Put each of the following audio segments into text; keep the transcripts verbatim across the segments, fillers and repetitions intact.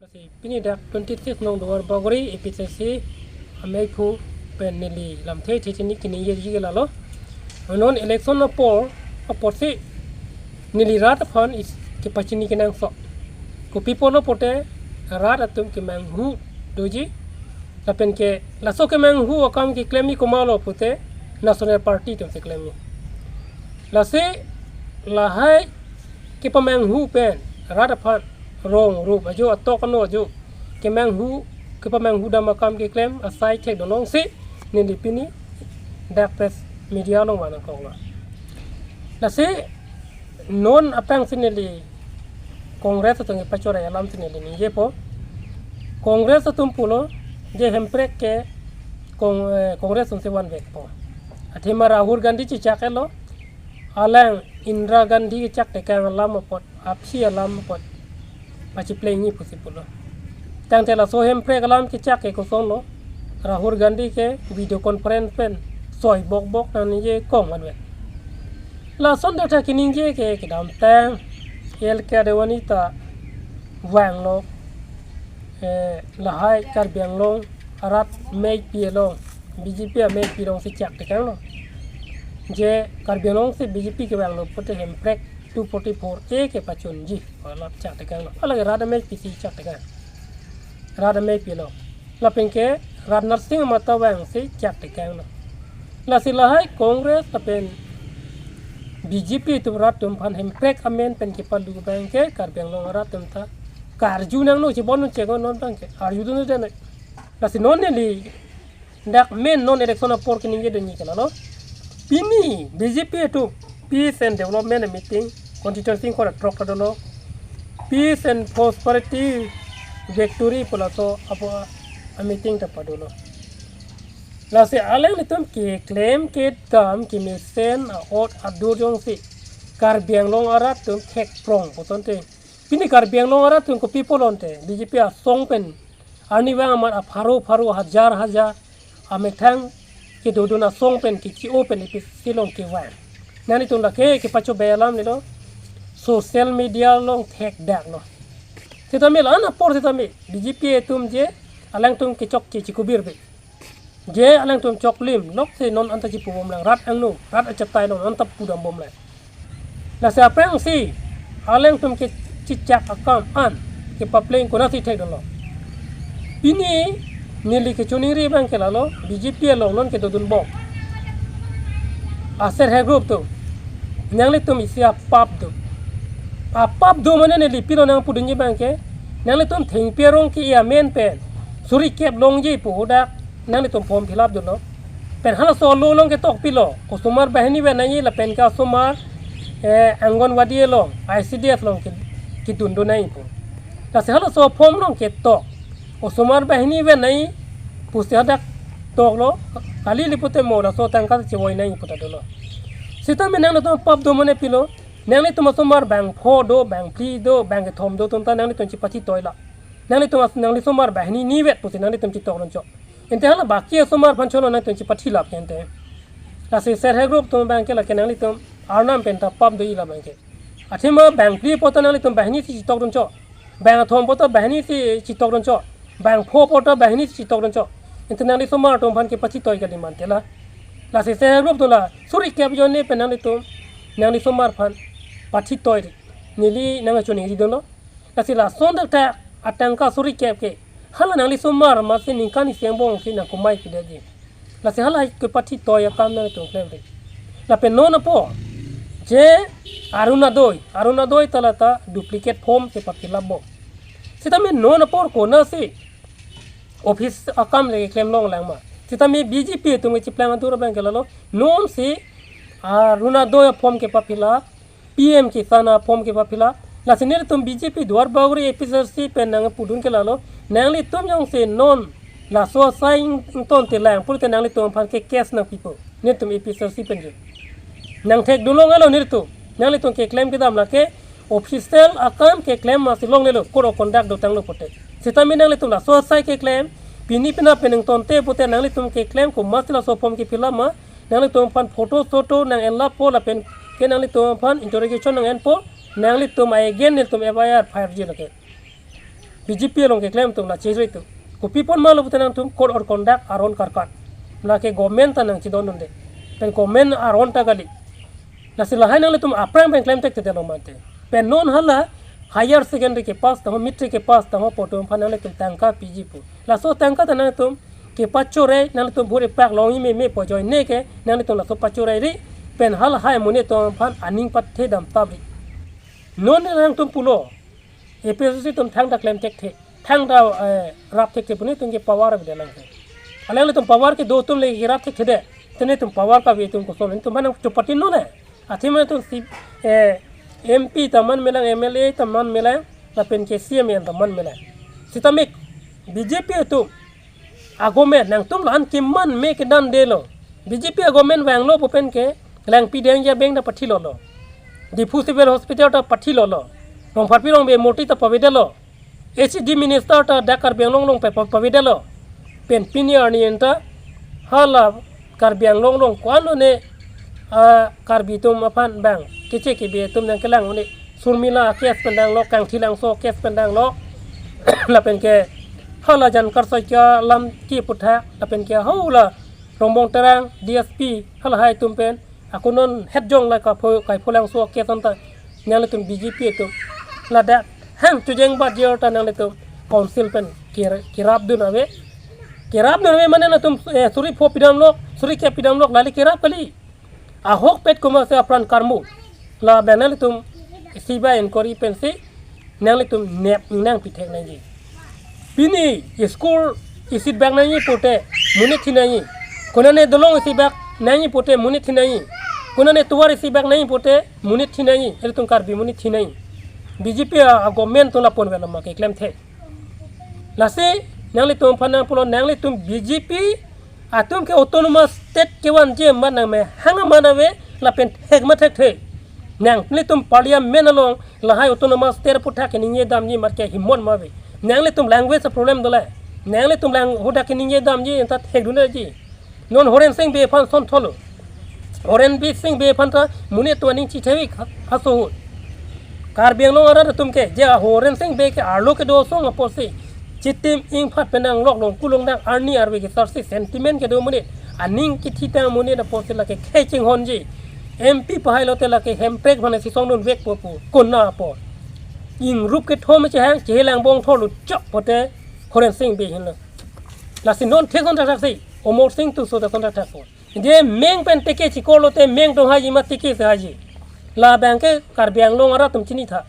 Lasi pini dak twenty-six nong Duarbagori A P H L C amei aphu pen neli lamthe the chini kini ye ji lalo. Non election apor apotsi neli rat aphan is kepachini kenangsot. Kopi apotlo pulote rat atum kemanghu doji. Lapen ke laso kemanghu akam keklemji komatlo pulote National Party atumsi klemji. Lasi lahai kepamanghu pen rat aphan rong rup ajo atok ano ajo kemanghu kepamanghu dam akam keklem asai thek dolongsi neli pini dak press media along vanangkoklo. Lasi non apangsi neli Congress atum kepachora alamsi neli ningjepo. Congress atum pulo je Hemprek ke Cong-, eh, Congress atumsi vanvekpo. Athema Rahul Gandhi chechak-etlo, alang Indira Gandhi kechak tekang alam apot, aphi alam apot pachiplengji pusi pulo. Tangte laso Hemprek alam kechak ke kosonlo, Rahul Gandhi ke video conference pen soi bokbok nangje kong manve. Lason data keningje ke kedamtang L K Advani ta vanglo, eh, lahai Karbi Anglong arat meipi along, B J P ameipi alongsi chak tekanglo. Je Karbi Anglongsi B J P kevanglo pulote Hemprek two forty-four A kepachunji, alap chak tekanglo. Alake rat ameipisi chak tekang. Rat ameipi along. Lapen ke Rajnath Singh mata vangsi chak tekanglo. Lasi lahai Congress lapen B J P atum rat atum aphan Hemprek amen pen kepalu abang ke Karbi Anglong arat atum ta karju nangno, chibon chegon non abang ke arjudun dene. Lasi non neli dak main non election apor keningje dunji ke lalo. Pini B J P atum Peace and Development meeting constituency ingkoi ra throk ta dolo. Peace and Prosperity Victory pu laso apo a meeting ta padolo. Lasi alanglitum keklem kedam kemesen a-ot adur jongsi Karbi Anglong arat atum thekprong pu asonte. Pini Karbi Anglong arat atum kopi pulote B J P asong pen arnivang amat apharo pharo hajar hajar amethang kedodun asong pen kechi-o pen A P H L C along kevang. Nanglitum lake kepachobei alam nilo, social media along thekdaklo. Sitame la-an apor sitame B J P atum je alangtum kechokche chikubir be. Je alangtum choklim loksi non anta chipubomlang, rat angno, rat achatai along anta pudambomlang. Lasi aphrangsi alangtum kechechak akam an kepapleng konatsi thekdolo. Pini neli kechiningri abang ke lalo, B J P along non kedodunbom a-self help group atum, nanglitum isi apap do. Apap do mane neli pilo nangpudunji abang ke, nanglitum thengpi arong ke-e amen pen suri kep longji pu hadak nanglitum form fill up dunlo. Pen halaso alo along ketok pilo, osomar banghini vet nangji lapen ke osomar, eh, Anganwadi along, I C D S along ke, kedun dun nangji pu. Lasi halaso form along ketok, osomar banghini vet nangji pusi hadak toklo, kali lipote mo laso tangka chevoi nangji pu ta dolo. Sitame nanglitum apap do mane pilo, nanglitum osomar bangpho do, bangphli do, bangkethom do atum ta nanglitum chipachitoi la. Nanglitum as-, nangli osomar banghini ni vet pusi nanglitum chitok dunchot. Ante hala baki osomar aphan cholo nanglitum chipathi lap ke ante. Lasi self help group atum abang ke lake nanglitum arnam pen ta apap doji la abang ke. Athema bangphli pu ta nanglitum banghini si chitok dunchot. Bangkethom pu ta banghini si chitok dunchot. Bangpho pu ta banghini si chitok dunchot. Ante nangli osomar atum aphan kepachitoi kali mante la. Lasi self help group atum la suri kep ajoine pen nanglitum nangli osomar aphan pachitoi neli nangchiningri dunlo. Lasi lason dak ta atangka suri kep ke hala nangli osomar amatsi ningkan isi angbong si nangkomai pidetji. Lasi hala kepathitoi akam nangtum klemri. Lapen non apor je Orunodoi, Orunodoi ta la ta duplicate form kepa fill up bom. Sitame non apor konatsi office akam le keklem longlang ma. Sitame B J P atum kechiplang atur abang ke lalo, nonsi Orunodoi form kepa fill up, P M Kisan a-form kepa fill up. Lasi nelitum B J P Duarbagori A P H L C pen nangpudun ke lalo, nanglitum jongsi non laso asai ing-, ingtontelang pulote nanglitum aphan ke case nangpipo. Nelitum A P H L C pen je. Nangthek dun longle lo nelitum. Nanglitum keklem kedam lake official akam keklem amatsi longle lo, code of conduct dotanglo pulote. Sitame nanglitum laso asai keklem, pini penap pen ingtonte pulote nanglitum keklem komatsi laso form ke fill up ma, nanglitum aphan photo soto nang-enlappo lapen ke nanglitum aphan interrogation nang-enpo, nanglitum a-against nelitum F I R file ji lake. B J P along keklem atum la chejre atum. Kopi apot ma lo pute nangtum code of conduct aron karkat. Lake government ta nangchedondunde. Pen government aron ta kali. Lasi lahai nanglitum aphrang pen klem thekthedetlo mate. Pen non hala higher secondary kepass tangho, matric kepass tangho pu atum aphan nanglitum tangka piji pu. Laso tangka ta nangtum kepachore, nanglitum bhur ipak longji meme pu ajoine ke nanglitum laso pachore ri, pen halahai amonit atum aphan aning pathe dam tap ri. Non nangtum pulo, A P S C atum thangta klem thekthe, thangta, eh, rap thekthe pu netum ke power avedet lang ke. Alanglitum power kedo atum le kerap thekthedet. Te netum power kave atum koson, netum mana chupati non le. Athema netum si, eh, M P ta man melang, M L A ta man melang, lapen ke C M ta man melang. Sitame B J P atum a-government nangtum la-an keman me kedandelo. B J P a-government vanglo pu pen ke Langpideng abeng ta pathilolo. Diphu Civil Hospital ta pathilolo. Rongpharpi Rongbe murti ta pavedetlo. H D minister ta dak Karbi Anglong along pe pa-, pavedetlo. Pen pini arni anta hala Karbi Anglong along ko-an lone, ah, Karbi atum aphan bang keche kebe atum nangkelang un-e. Surmila case pen danglo, Kangthilangso case pen danglo. Lapen ke hala Jan Karsaika lam kiputhak, lapen ke hala Rongbong Terang, D S P, halahai atum pen ako non hetjong la kapho, kaipholangso case anta nanglitum B J P atum ladak hang chujeng bat jer ta nanglitum council pen kir-, kirapdun ave. Kirapdun ave mane nangtum, eh, suri pho pidamlo, suri kep pidamlo, lali kirap kali. Ahokpet komatsi apran karmu. Labang nanglitum C B I inquiry pensi nanglitum nep nangpithek nangji. Pini school isitbak nangji pute monit thi nangji. Konane dolong isitbak nangji pute monit thi nangji. Konane tovar isitbak nangji pute monit thi nangji. Ilitum Karbi monit thi nangji. B J P a, a-government atum la ponvelo ma keklem thek. Lasi nanglitum aphan nangpulo, nanglitum B J P atum ke autonomous state kevanji amat nangmehang amat ave, lapen thek ma thekthe. Nanglitum parliament along lahai autonomous state aputhak keningje damji amat ke himon ma ave. Nanglitum language problem dole. Nanglitum lang hadak keningje damji anta thekdunji. Non Horen Sing Bey aphan sonthotlo. Horen Bi-, Sing Bey aphan ta monit atum aning chithevik ha-, haso ahut. Karbi Anglong arat atum ke, je Horen Sing Bey ke arlo kedo asong apotsi chitim ingphat pen nanglok long kulong dang arni arve kesarsi sentiment kedo monit, aning kethitang monit apotsi lake khei chinghonji. M P pahai lote lake hemprek aphan si songdunvekpo pu. Konat apot? Ingrup kethom chehang chelang bong thorlo chok pute Horen Sing Bey henlo. Lasi non thekson thakthak si, Amarsing Tisso ta son thakthak po. Je meng pen teke chikor lote meng tong haji ma teke si haji. Labang ke Karbi Anglong arat atum chinitha.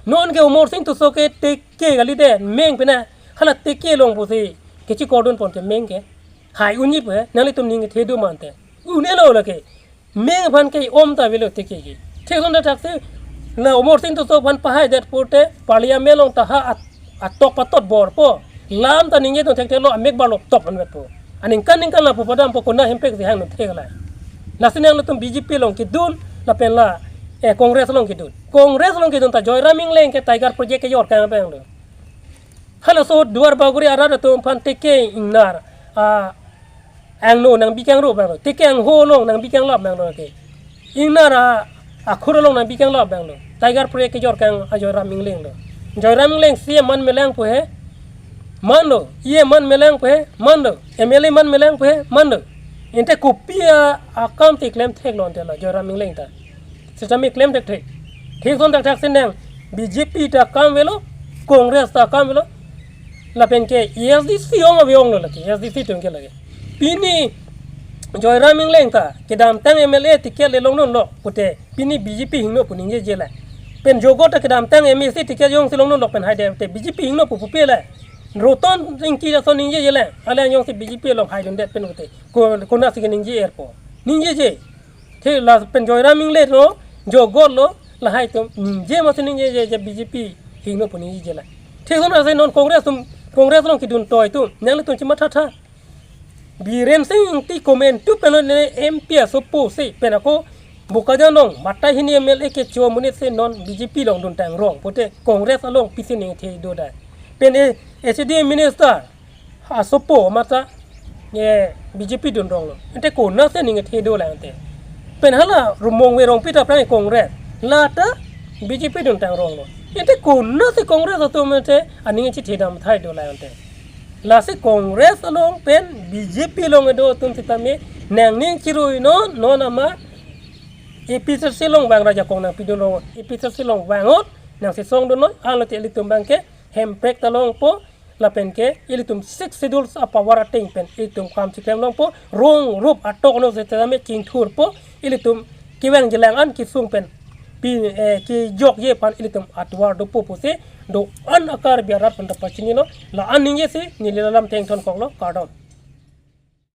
Non ke Amarsing Tisso ke teke kali de, meng pen na hala teke along pusi kechikordun pon ke meng ke. Hai unji pu he, nanglitum ning kethe do mante. Un'elo lake. Meng aphan ke-om ta avelo teke ke. Thekson thakthak si la Amarsing Tisso aphan pahaidet pute parliament along ta ha at-, atok patot borpo. Lam ta ningjedun thekthelo, amek barlo top anvetpo. Aningkan ningkan lapu padampo, konat hemprek si hangdun thek la. Lasi nanglitum B J P along kedun, lapen la, eh, Congress along kedun. Congress along kedun ta Joyram Engleng ke Tiger Project kejor kang abang do. Halaso Duar Bagori arat atum aphan teke ingnar, ah, angno nangbi kangrup abang do. Teke angho along nangbi kanglap abang do ke. Ingnar, ah, akhur along nangbi kanglap abang do. Tiger Project kejor kang a Joyram Engleng do. Joyram Engleng C M man melang pu he? Manlo. E M man melang pu he? Manlo. M L A man melang pu he? Manlo. Ante kopi a, akam si klem theklo ante la Joyram Engleng ta. Sitame klem thekthe. Thekson thakthak si nang B J P ta akam avelo, Congress ta akam avelo. Lapen ke A S D C ong ave onglo lake, A S D C atum ke lake. Pini Joyram Engleng ta kedamtang M L A ticket le longdunlo pute, pini B J P hingno pu ningjeje la. Pen Jogor ta kedamtang M A C ticket jongsi longdunlo pen haidet te B J P hingno pu pupe la. Roton Ingti ason ningjeje la. Alang jongsi B J P along haidundet pen pute, ko-, konatsi keningje-erpo? Ningjeje. Thik lapen Joyram Engleng lo, Jogor lo, lahai atum ningje masi ningjeje, je B J P hingno pu ningjeje la. Thekson thakthak si non Congress atum, Congress along kedun toi atum nanglitum chimathatha. Biren Sing Ingti komantu pen lone M P asopo si pen ako Bokajan along batai hini M L A kecho amonit si non B J P along duntang rong pute Congress along pisi ning kethe do da. Pen e H D minister asopo mata, eh, B J P dun ronglo. Ante konatsi ning kethe do la ante? Pen hala Rumong Werongpi ta aphrang Congress, la ta B J P duntang ronglo. Ante konatsi Congress atum ante aning chethedam thai do la ante. Lasi Congress along pen B J P along kedo atum sitame nangning chirui non non ama A P H L C along vang raja kong nangpidun rong, A P H L C along vang ot nangchesong dun noi, alote ilitum abang ke hemprek ta longpo, lapen ke ilitum Sixth Schedule apower ateng pen ilitum kam chiklem longpo, rong rup atok no sitame chingthurpo, ilitum kevang jelang an kesung pen pi, eh, kejokje aphan ilitum atovar dopo pusi do-an a-Karbi arat aphan ta pachinilo, la-an ningjesi neli la lam thengthon koklo, kardom.